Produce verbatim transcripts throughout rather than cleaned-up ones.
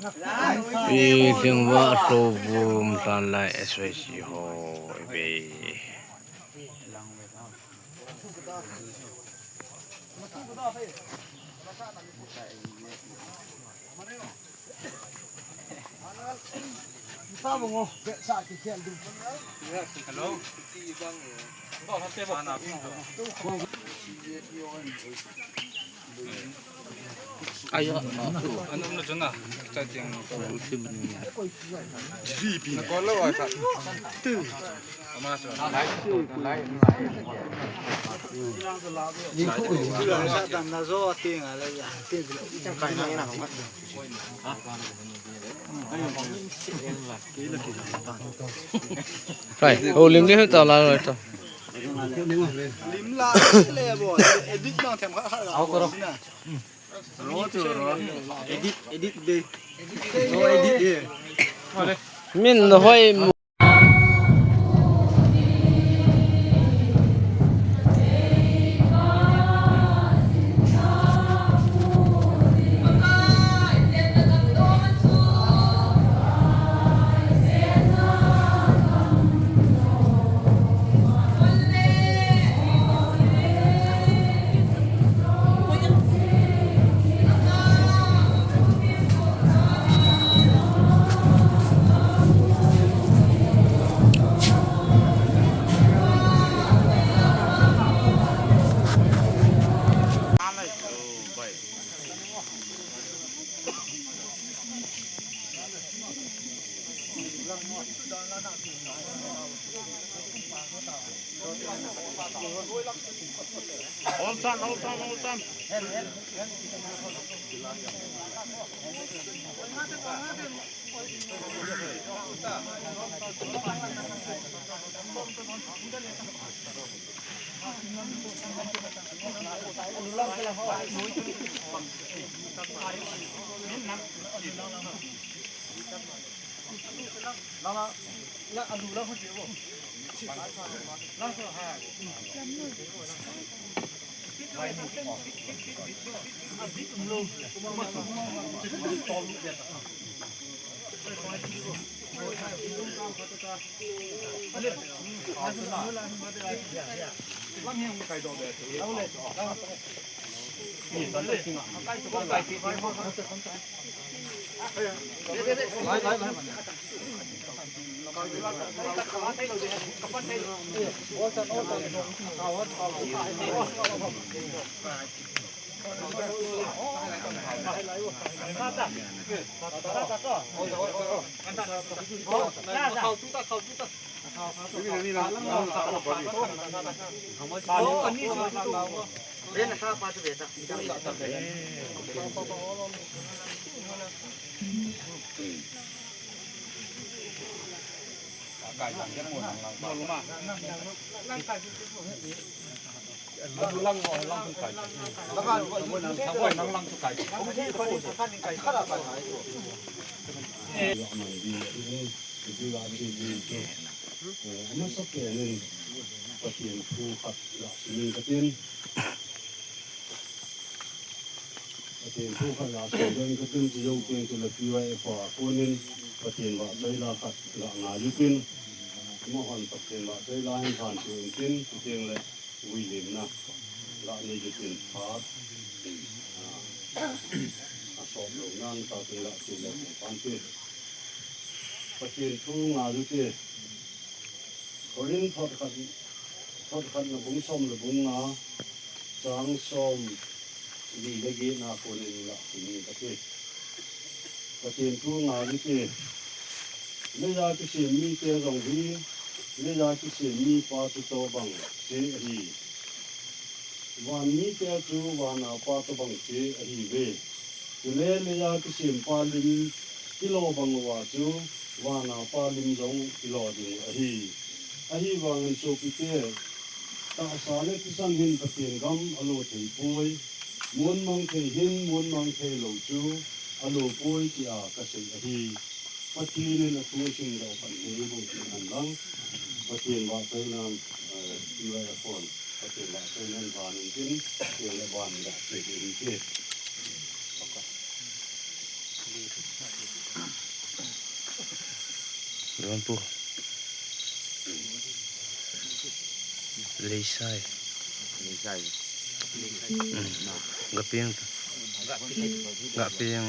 Pi Lhingvah Lhouvum Hlanlai S Y C ho ve. Hello. Aya, anam na chuna, cha ting. Na call lo ai kha. Kai, ho lim ni ho ta la lo ta. Lim la le bo, edit nang them kha kha la. Ro chu ro. Edit, edit de. Ro edit de. Min hoi. All time, all time, all time. Pathen thu khat la sim ing katin. Pathen thu khat la sim ing katin, chujou teng chule P Y F a konin Pathen vahchoi la khat la ngai utin. Amahon Pathen vahchoi la hin thanpeh intin, chuteng le vuilimna la nei utin, phat, ah, asop lou nan tatin la sim le thanpeh. Pathen thu ngai ute. Korinth thot khat, thot khatna bung som le bung nga, chang som li le getna konin la sim ing kate. Pathen thu ngai ute. Leiya kisem mite jong hi, leiya kisem mipa chu tobang che ahi. Van mite chu vana pa tobang che ahiuve. Chule leiya kisempa lim kilo bang uva chu vana pa lim jong kilo ding ahi. Ahivangin sopite, tahsa le thisan hin Pathen gam alo thei poi, mun mang thei hin mun mang thei lou chu alo poi tia kasei ahi. Pathen in athu asim doh khat thei bou tin hen lang, Pathen vahchoinan, eh, U F O, Pathen vahchoinan van in tin, Pathen le van in gah thei ding hi te. Don pu. Leisai. Leisai. Gapeng ta. Gapeng.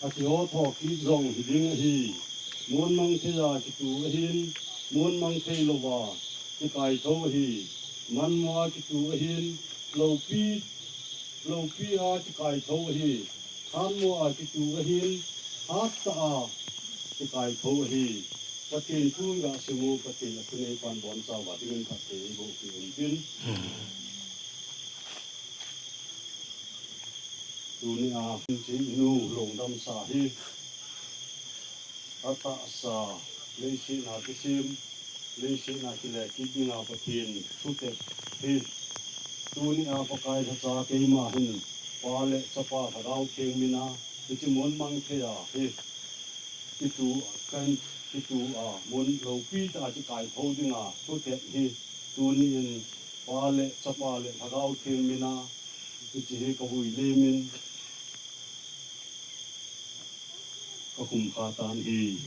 Akiho thokit jong hiding ahi. Mun mang thei a kitu ahin, mun mang thei louva Kikai tho ahi, manmo a kitu ahin, loupi, loupi a kikai tho ahi, hanmo a kitu ahin, hattah a kikai tho ahi. Pathen thu ga simu, Pathen a thunei pan bonchauva dingin phatthei eiboh pi untin. Tunia hiche inu lungdam sa hi atahsa, leiset a kisem, leiset a kile kit dinga Pathen thutep hi. Tunia Pakai lhacha keima hin Pa le Chapa Lhagao Theng mina hiche mun mang thei ahi. Kitu, kan kitu a mun loupi tah a kikai tho dinga thutep hi tuni in Pa le Chapa le Lhagao Theng mina hiche hi ka vui lemin ka khum kha tan hi.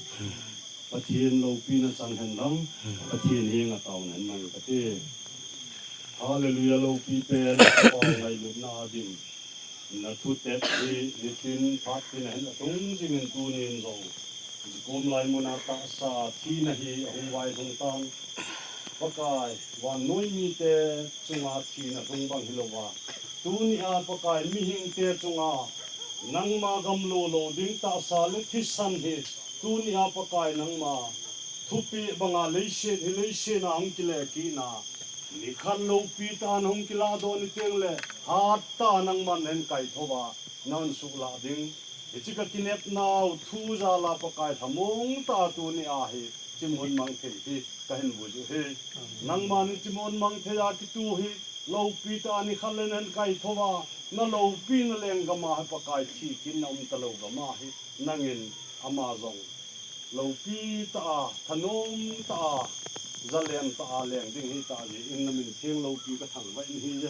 Pathen loupina chang hen lang, Pathen henga taona hen lang kati. Hallelujah, loupi pen, Pa ngailutna a din. Na thutep hi nitin phat tin ahin atung jingin tunin jong, Jikom lai muna tahsa thina hi ahung vailhung tan. Pakai, vannoi mite chunga thina lhung bang hilouva, tunia Pakai mihingte chunga nangma gamlo lou ding tahsa le thisan hi, tunia Pakai nangma thupeh banga leiset hi leiset a hung kile kit na, nikhat loupi tah a hung kilah doh ni teng le, hattah a nangman nahin kaitho uva, nahin suhlah ding. Hiche ka kinepnau thu jal a Pakai lhamong tah a tunia hiche mun mang thei hi kahin vui u hi. Nangman hiche mun mang thei a kitu hi, loupi tah a nikhat le nahin kaitho uva, na loupina lenggam a hi Pakai thi kit na um talou gam a hi, nangin ama jong loupi tah a, thanom tah a, zalen tah a leng ding hitah jeh in na min theng loupi ka thangvah in ahi.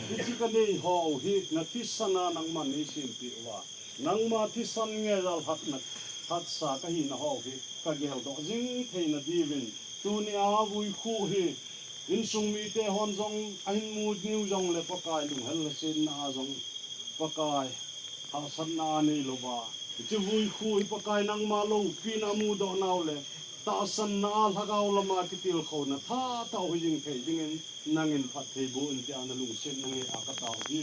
Hiche ka nei ho hi na thisan a nangman nei sempeh uva, nangma thisan ngei a lhatna, lhatsa ka hina ho hi ka geldoh jing theina diuvin, tunia vuikhu hi insung mite hon jong ahin mu diu jongle Pakai lunghel lhasetna a jong Pakai, hahsatna a neilouva, hiche vuikhu hi Pakai nangma loupina a mudoh nau le, tahsanna a lhagao lama kitilkhouna thahatah u hi jing thei dingin, nangin phatthei boh in tia na lungsetna ngei a ka tao hi.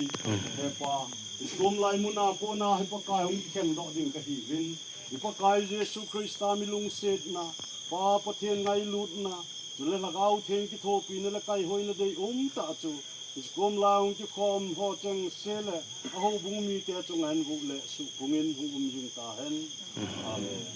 He Pa, Jikom lai muna kona hi Pakai hung kikhengdoh ding ka hiuvin, i Pakai Jesu Christa mi lungsetna, Pa Pathen ngailutna, chule Lhagao Theng kithopina le kaihoina deium tah chu, Jikom lai hung kikhom ho chengse le a houbung mite chunga hin vuh le suhpung in hung um jing tahen. Amen.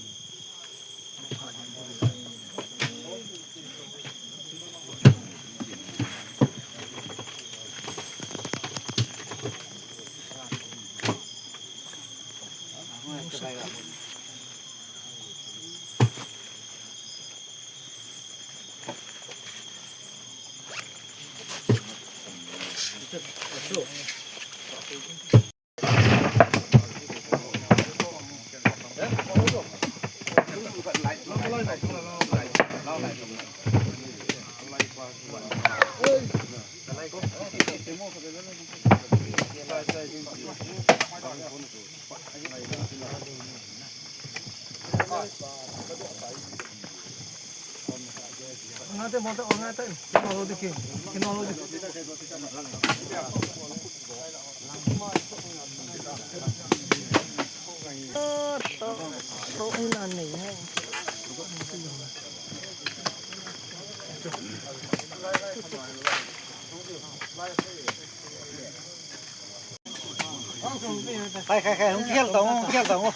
Khai, khai, khai, hung kikhel tao, hung kikhel tao.